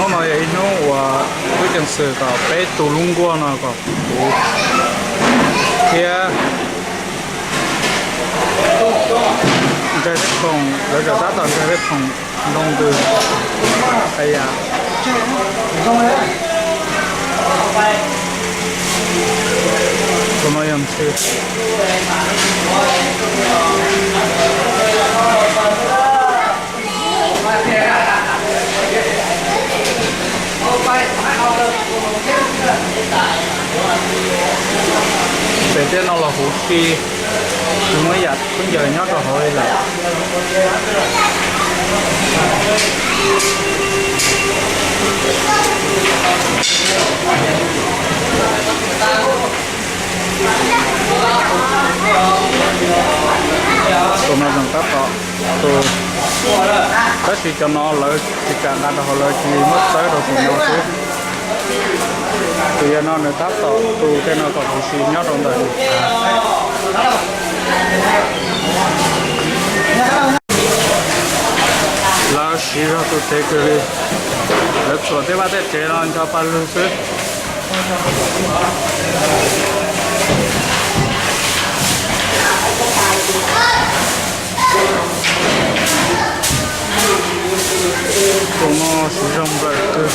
Hnub no yog ib hnub uas wb ceev xwm kom peb tus lub nkuaj no kom huv thiab ntsaig tej khoom, lawv tseem tab tom ntsaig tej khoom ntoo ntws. Aya, tus no yog ntxhw. Pem tej no los huv si, tsis muaj ib yam khaub ncaws nyob rau hauv li lawm. Tus no tseem tab tom tu, tab sis cov no lawv tsis kam nqa rau hauv, lawv cia li muab txawb rau tus no xwb. Tus yawg no nws tab tom tu tej no kom huv si nyob rau ntawm nws. Lawv siv zog tu cev kawg li, lawv txhuam tej vaj tej tsev no ncho pawg lug xwb. Tus no siv zog nplawm kawg.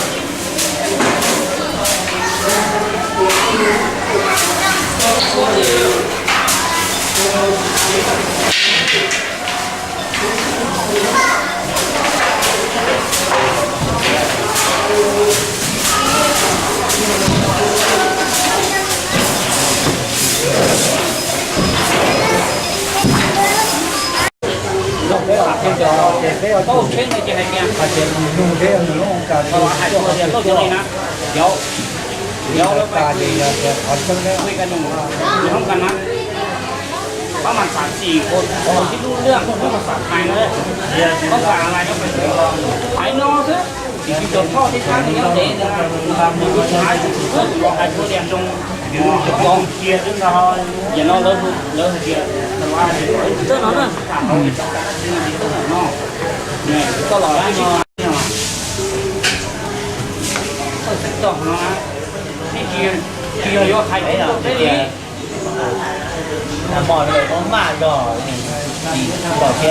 Yog mas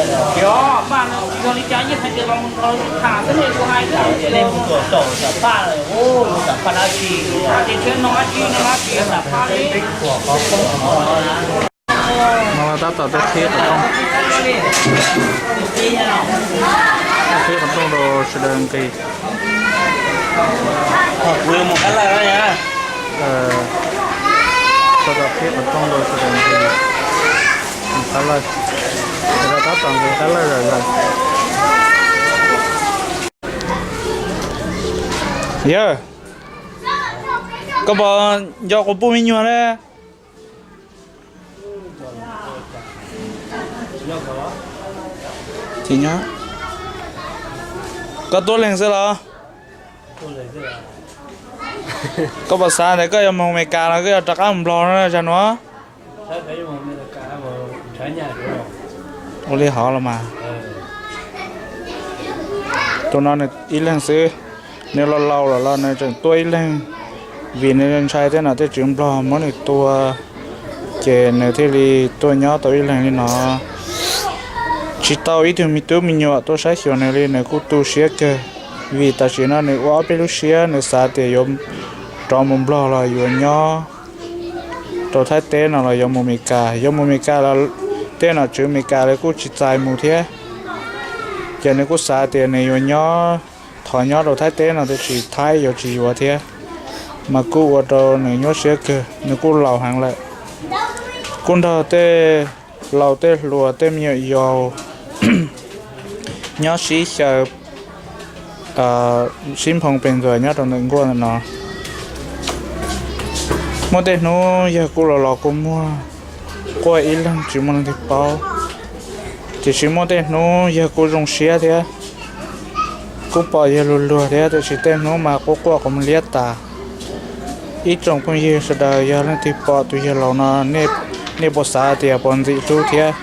tsis yog li cas, yeej hais tias los mus tham xwb ne, kuv hais tias nej mus tuam saum xam phaj, mus xam phaj dab tsi, hais tias tsev no dab tsi no dab tsi xam phaj li. No tab tom tuaj qhib qhov rooj, tuaj qhib qhov rooj rau sawv daws nqis. Kuv yuav mus qab lawj. Tab tom qhib qhov rooj rau sawv daws nqis, nqis qab lawj. Sawv daws tab tom nqis qab lawj lawm. Yawg, koj puas nco kuv pub me nyuam ne? Koj tuab leeg xwb los? Koj puas xav tias koj yuav mus Amelikas los koj yuav rov qab mus Nplog no zag nuav? Ua li hov los mas. Tus no nws ib leeg xwb, nws laus laus lawm los nws tseem tuaj ib leeg, vim nws ntshai tej nom tej tswv Nplog muab nws tua, ces nws thiaj li tuaj nyob tau ib leeg li no. Tsis tau ib tug me tub me nyuam tuaj saib xyuas nws li, nws kuj tu siab kawg, vim tam sim no nws ua ob peb lub siab, nws xav tias yuav rov mus Nplog los yuav nyob rau Thaib teb no los yuav mus Amelikas. Yuav mus Amelikas los tej nom tswv Amelikas lawv kuj tsis txais mus thiab. Ces nws kuj xav tias nws yuav nyob, thov nyob rau Thaib teb no tiam sis Thaib yuav tsis yuav thiab, mas kuj ua rau nws nyuaj siab kawg, nws kuj laus heev lawm. Kuj nrog tej laus tej hluas tej me nyuam yaus nyob sib xyaw, sib nphoo pes ntxuas nyob rau ntawm nkuaj ntawm no. Muaj tej hnub yawg kuj los los kua muag quaj ib leeg tsis muaj leej twg paub, tiam sis muaj tej hnub yawg kuj zoo siab thiab, kuj pom yawg luag luag thiab, tiam sis tej hnub mas quaj quaj qhov muag liab tas. Ib tsoom phooj ywg sawv daws yog leej twg pom tus yawg laus no, nej puas xav tias puas ntxim hlub thiab?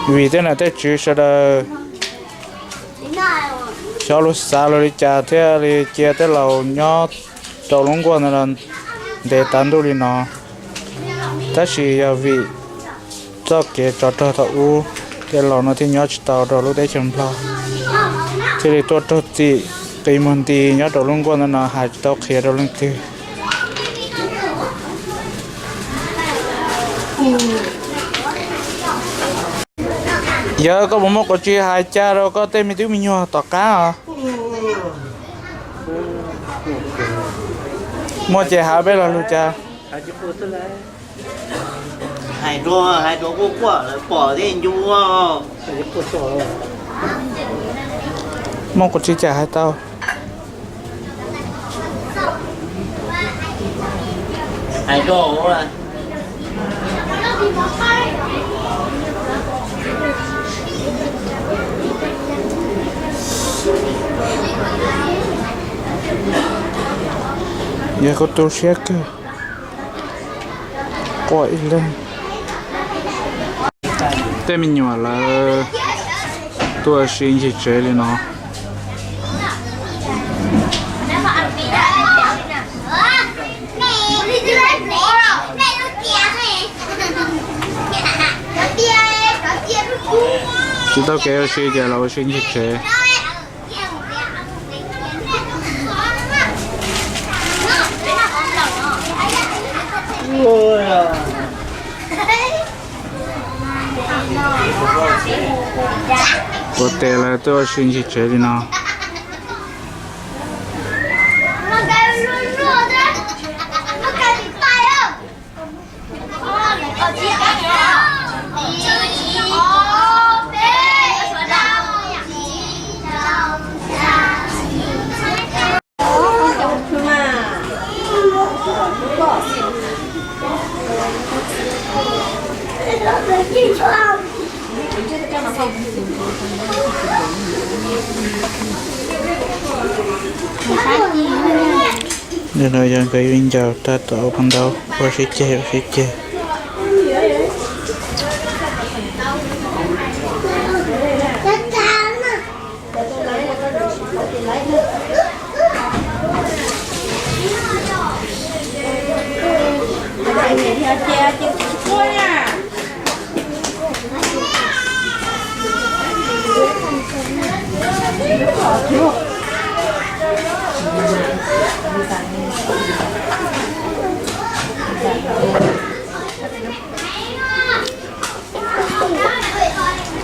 Vim tej nom tej tswv sawv daws Xyov luag xav los li cas thiaj li cia tej laus nyob rau lub nkuaj ntawd los ntev tav ntuj li no, tab sis yog vim txoj kev tsov rog thaum ub, tej laus no thiaj nyob tsis tau rau lub teb chaws Nplog, thiaj li tuaj raug txim qi muag nti nyob rau lub nkuaj ntawd no hais tsis tau qhia rau leej twg. Yog koj puas muaj qhov tsis hais cas rau koj tej me tub me nyuam tom qab os? Muaj ces hais peb los lug cas. Hais rau, hais rau quaj quaj lawv pom thiaj ncu. Muaj qhov tsis cas hais tau. Hais rau. Yog kuv tu siab kawg. Quaj ib leeg. Tej me nyuam lawv tuaj ua si ncig tsev li no. Tsis tau kev ua si ces los ua si ncig tsev. Ua tes lawv tuaj ua si ncig tsev li no. Ntawm no yog nkawd viv ncaus tab tom ua paj ntaub ua sib ceg ua sib ceg.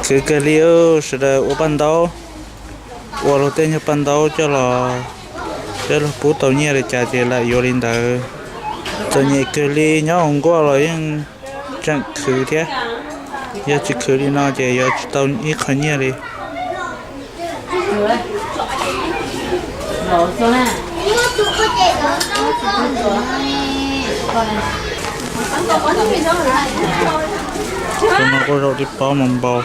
Khwv kawg li, sawv daws ua paj ntaub, ua luag tej nyuag paj ntaub coj los, coj luag pub tau nyiaj li cas ces lam yuav li ntawd. Txom nyem kawg li, nyob hauv nkuaj los yeej tseem khwv thiab. Yog tsis khwv li no ces yuav tsis tau ib qho nyiaj li. Tus no kuj zaum tib pob mus npau.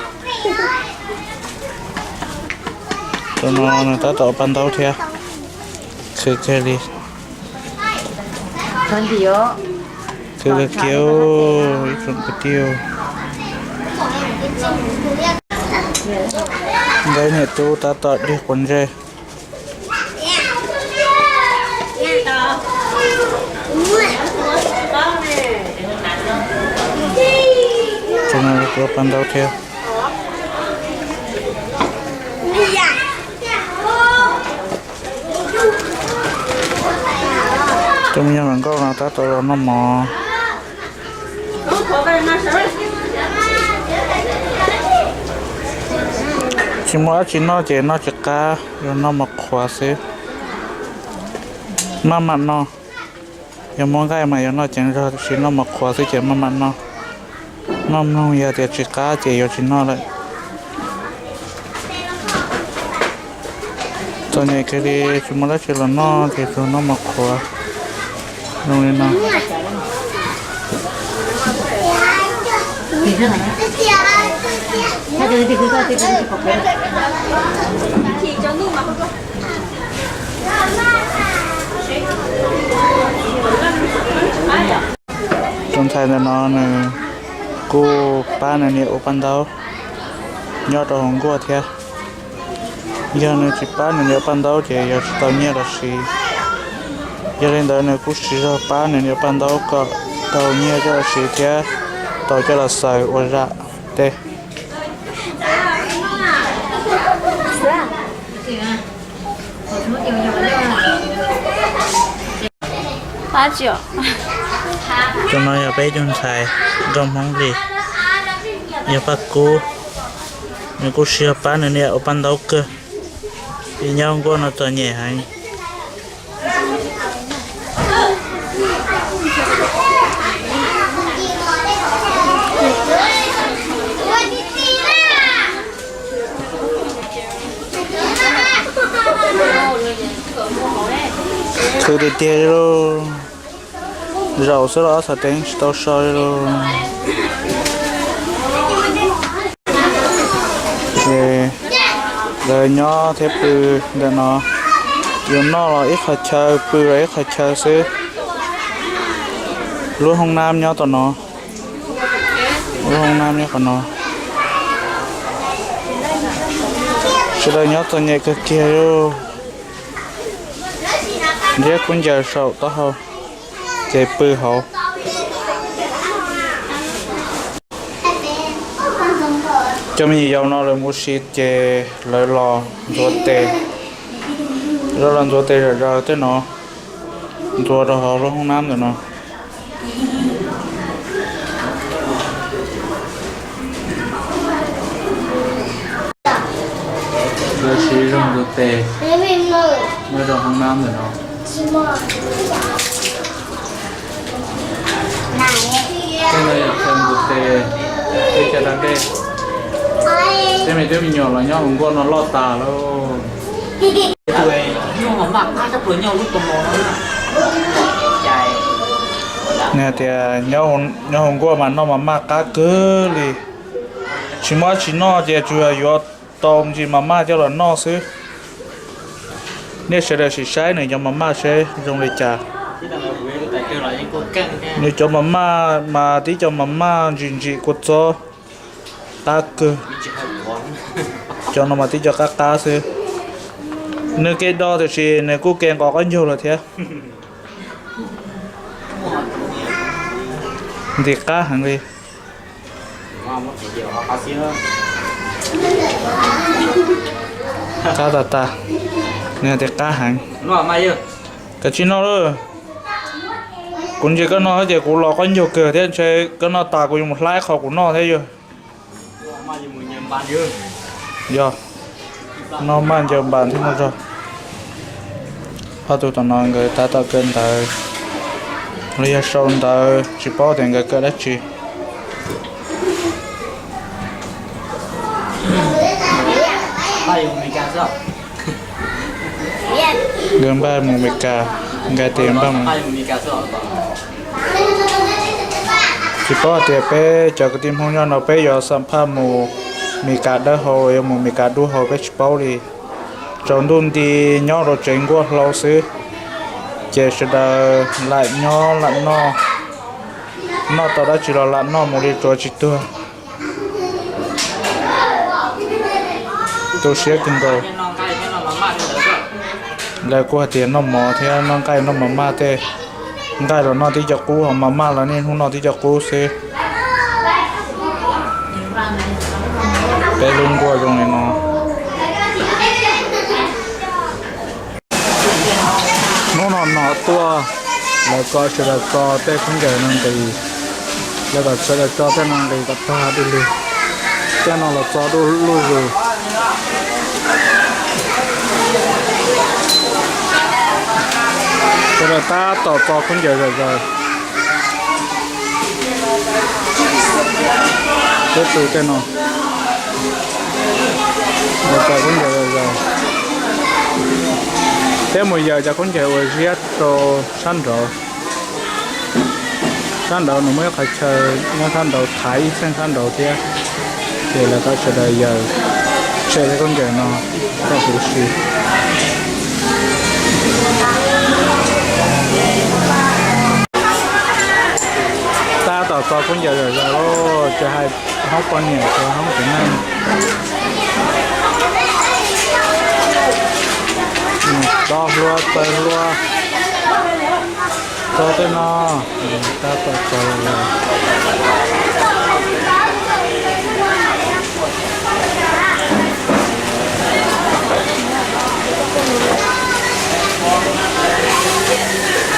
Tus no nws tab tom ua paj ntaub thiab. Khwv kawg li. Khwv kawg kiag ib tsoom kwv tij. Nkawd niam tub tab tom dig quav ntsej. Tus no ua paj ntaub thiab. Tus me nyuam hluas nkauj no tab tom los noj mov. Tsis muaj dab tsi noj ces noj tsis qab, yuav noj mov qhuav xwb. Maj mam noj, yog muaj nqaij mas yuav noj ceev zog, tiam sis noj mov qhuav xwb ces maj mam noj. Noj mloog, yog tias tsis qab ces yuav tsis noj lawm. Txom nyem kiag li, tsis muaj dab tsi los noj ces tsuas noj mov qhuav zoo li no. Tus ntxhais ntawm no nws kuj pab nws niam ua paj ntaub nyob rau hauv nkuaj thiab. Yog nws tsis pab nws niam paj ntaub ces yog tsis tau nyiaj los siv. Yog li ntawd nws kuj siv zog pab nws niam paj ntaub kom tau nyiaj coj los siv thiab tau coj los xaws ua zam tej. Cov no yog peb ib tug ntxhais nkauj Hmoob Lis, yog Paj Kub. Nws kuj siv zog pab nws niam ua paj ntaub kawg, vim nyob nkuaj no txom nyem heev. Khwv tiag tiag li lauj. Zaum xwb los ob txhais teev tsis tau so li lauj. Ces lawv nyob thiab pw ntawm no, yus noj los ib qho chaw, pw los ib qho chaw xwb. Lub hoob nab nyob tom no, lub hoob nab nyob qhov no. Sawv daws nyob txom nyem kawg kiag li. Ntiab khaub ncaws saum taub hau ces pw hauv. Cov me nyuam yaus no lawv mus ua si ces lawv los ntxuav tes, lawv los ntxuav tes zom zaws tej no, ntxuav rau hauv lub hoob nab ntawm no. Lawv siv zog ntxuav tes nyob rau hoob nab ntawm no. Tej no yog chaw ntxuav tes, tej chaw da dej. Tej me tub me nyuam los nyob hauv nkuaj no loj tas lauj. Nws hais tias nyob hauv nkuaj mas noj mas maj qab kawg li. Tsis muaj dab tsi noj ces tsuas yog yuav tau ntsis mas maj coj los noj xwb. Nej sawv daws sim saib nws cov mas maj seb zoo li cas. Nws cov mas maj mas tib co mas maj ntsim ntsim kua txob qab kawg. Cov no mas tib co qab qab xwb. Nws kev do tiam sis nws kuj kev nqos qaub ncaug lawm thiab. Ntim qab heev li. Qab tas tas, nws ntim qab heev. Kav tsij noj lauj. Kuv ntsia koj noj ces kuv los qaub ncaug kawg thiab, ntshe koj noj tas kuv yuav mus hlab qhov kuv noj thiab yog. Yog, noj maj ncaws npas thiab muaj zog. Ob tug tom no nkawd tab tom kaw ntawv los yog sau ntawv, tsis paub tias nkawd kaw dab tsi. Nkawd npaj mus Meskas, nkawd tias npaj mus. Tsis paub hais tias peb cov kwv tij Hmoob nyob no peb yuav xam phaj mus Meskas dawb hau, yuav mus Meskas dub hau peb tsis paub li. Tsaus ntuj nti nyob rau tsev nkuaj hlau xwb, ces sawv daws lam nyob lam noj, noj tau dab tsi los lam noj mus li tsuav tsis tuag. Tu siab kawg nkaus. Lawv kuj hais tias noj mov thiab noj nqaij noj mas maj tej, nqaij los noj tib co qub, ho mas maj los niaj hnub noj tib co qub xwb. Peb lub nkuaj zoo li no. Hnub no nom tuaj, lawv kom sawv daws tso tej khaub ncaws no nqis, lawv kom sawv daws tso tej no nqis kom tag du lug. Tej no los txo du lug zus. Sawv daws tab tom txo khaub ncaws zom zaws. Peb tus tej no, lawv txo khaub ncaws zom zaws. Peb mus yawm cov khaub ncaws uas ziab rau sab nraud. Sab nraud nws muaj ib qhov chaw nyob sab nraud, thaiv ib txheej sab nraud thiab. Ces lawv kom sawv daws yawm tshem tej khaub ncaws no kom huv si. Tab tom txo khaub ncaws zom zaws lauj, tsis hais hoob poj niam tsuas hoob txiv neej. Do hlua txaws hlua, txog tej no, tab tom txaws los.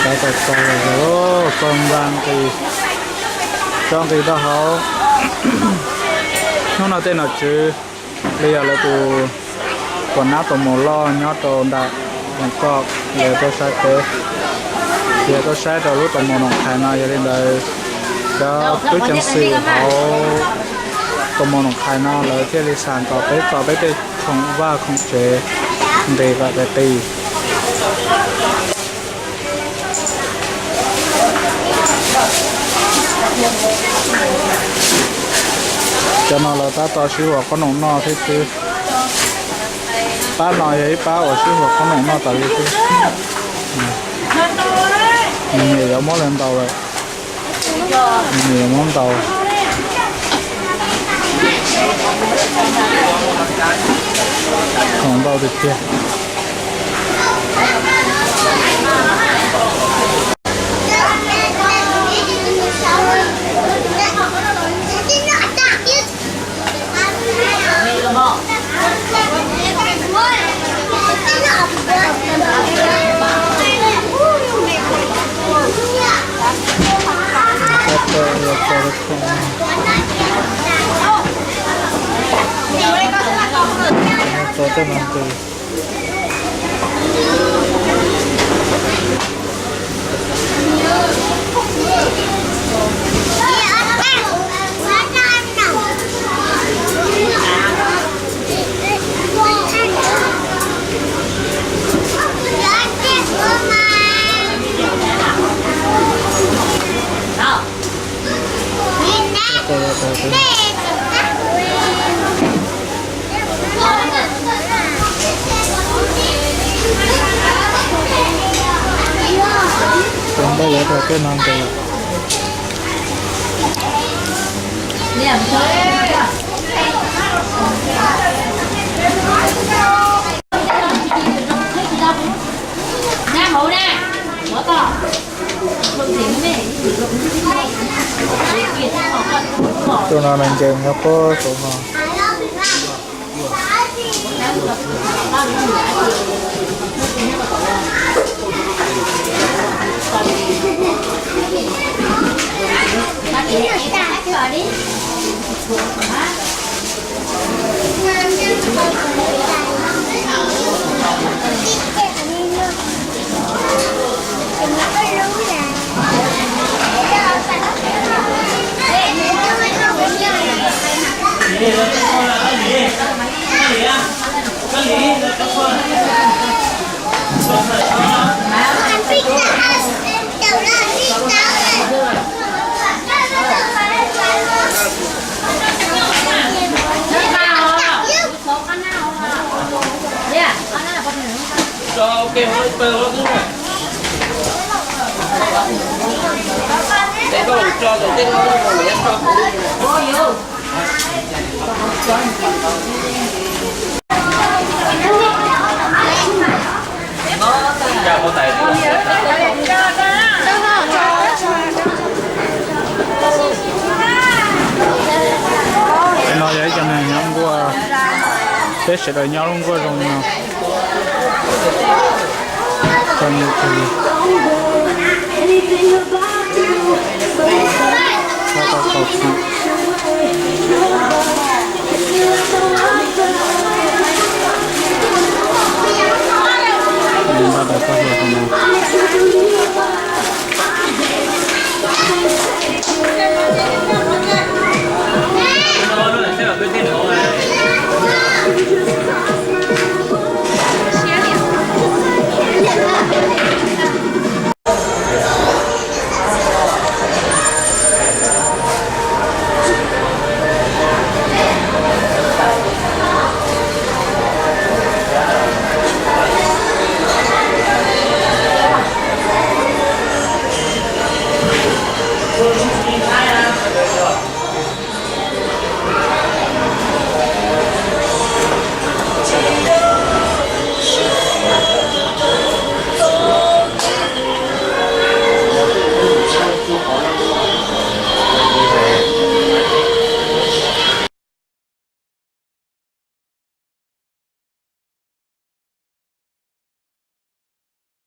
Tab tom txaws los, txaws nqa nqis, tso nqis rau hauv. Hnub no tej nom tswv li yog lawv tus puas nab tus maum loj nyob rau nram Moos Koj, lawv tuaj saib peb, lawv tuaj saib rau lub tus maum Noom Qhais no. Yog li ntawd, cov tub ceev xwm hauv tus maum Noom Qhais no lawv thiaj li xam kom peb tso peb tej khoom vaj khoom tsev nqis kom qis qis. Cov no lawv tab tom sib huam qhob noom noj thiab xwb. Pab no yog ib pab uas sib huam qhob noom noj tas li xwb. Nws niam yuav muab lawv ntaus lawm. Nws niam yuav muab ntaus. Khoom ntau tiag tiag. Tso tej no ntws. Tus npaj yuav rau tej no ntawd. Tus no nws nce nyob puag saum no. No yog ib co neeg nyob nkuaj, peb sawv daws nyob lub nkuaj zoo no.